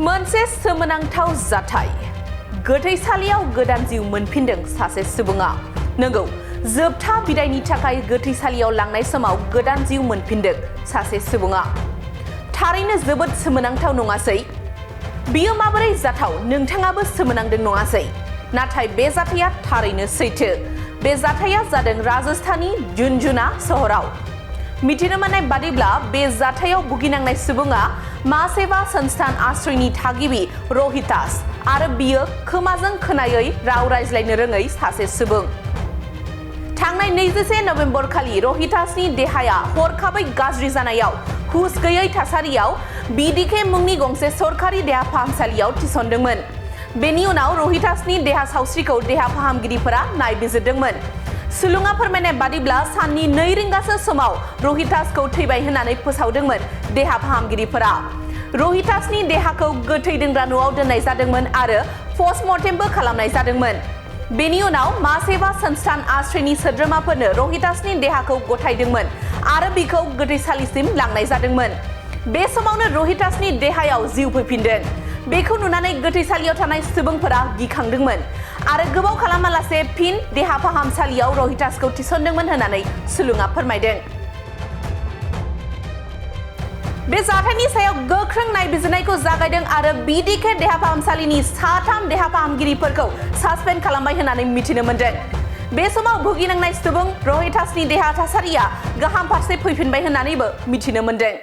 मोनसे सोमोनांथाव जाथाय गोथैसालियाव गोदान जिउ मोनफिनदों सासे सुबुङा। नंगौ, जोबथा बिदायनि थाखाय गोथैसालियाव लांनाय समाव गोदान जिउ मोनफिनदों सासे सुबुङा। थारैनो जोबोद सोमोनांथाव नङासै? बियो माबोरै जाथाव नोंथाङाबो सोमोनांदों नङासै? नाथाय बे जाथाया थारैनो सैथो। बे जाथाया जादों राजस्थाननि झुनझुनू सहराव। मिथिनो मोननाय बादिब्ला बे जाथायाव भुगिनांनाय सुबुङा मासेवा संस्थान आश्रयनि थागिबि रोहितास आरो बियो खोमाजों खोनायै राव रायज्लायनो रोङै सासे सुबुं। थांनाय 21 नबेम्बर खालि रोहितासनि देहाया हरखाबै गाज्रि जानायाव हुस गैयै थासारियाव बीडीके मुंनि गंसे सरखारि देहा फाहामसालियाव थिसनदोंमोन। बेनि उनाव रोहितासनि देहा सावस्रिखौ देहा फाहामगिरिफोरा नायबिजिरदोंमोन। सुलुङा फोरमायनाय बादिब्ला साननि 2 रिंगासो समाव रोहितासखौ थैबाय होननानै फोसावदोंमोन देहा फाहामगिरिफोरा। रोहितासनि देहाखौ गोथै दोनग्रा न'आव दोननाय जादोंमोन आरो पस्टमर्टेमबो खालामनाय जादोंमोन। बेनि उनाव मासेवा संस्थान आश्रयनि सोद्रोमाफोरनो रोहितासनि देहाखौ गथायदोंमोन आरो बिखौ गोथैसालिसिम लांनाय जादोंमोन। बे समावनो रोहितासनि देहायाव जिउ फैफिनदों। बेखौ नुनानै गोथैसालियाव थानाय सुबुंफोरा गिखांदोंमोन आरो गोबाव खालामालासे फिन देहा फाहामसालियाव रोहितासखौ थिसनदोंमोन होननानै सुलुङा फोरमायदों। बे जाथायनि सायाव गोख्रों नायबिजिरनायखौ जागायदों आरो बीडीके देहा फाहामसालिनि 3 देहा फाहामगिरिफोरखौ सासपेन्ड खालामबाय होननानै मिथिनो मोनदों। बे समाव भुगिनांनाय सुबुं रोहितासनि देहा थासारिया गाहाम फारसे फैफिनबाय होननानैबो मिथिनो मोनदों।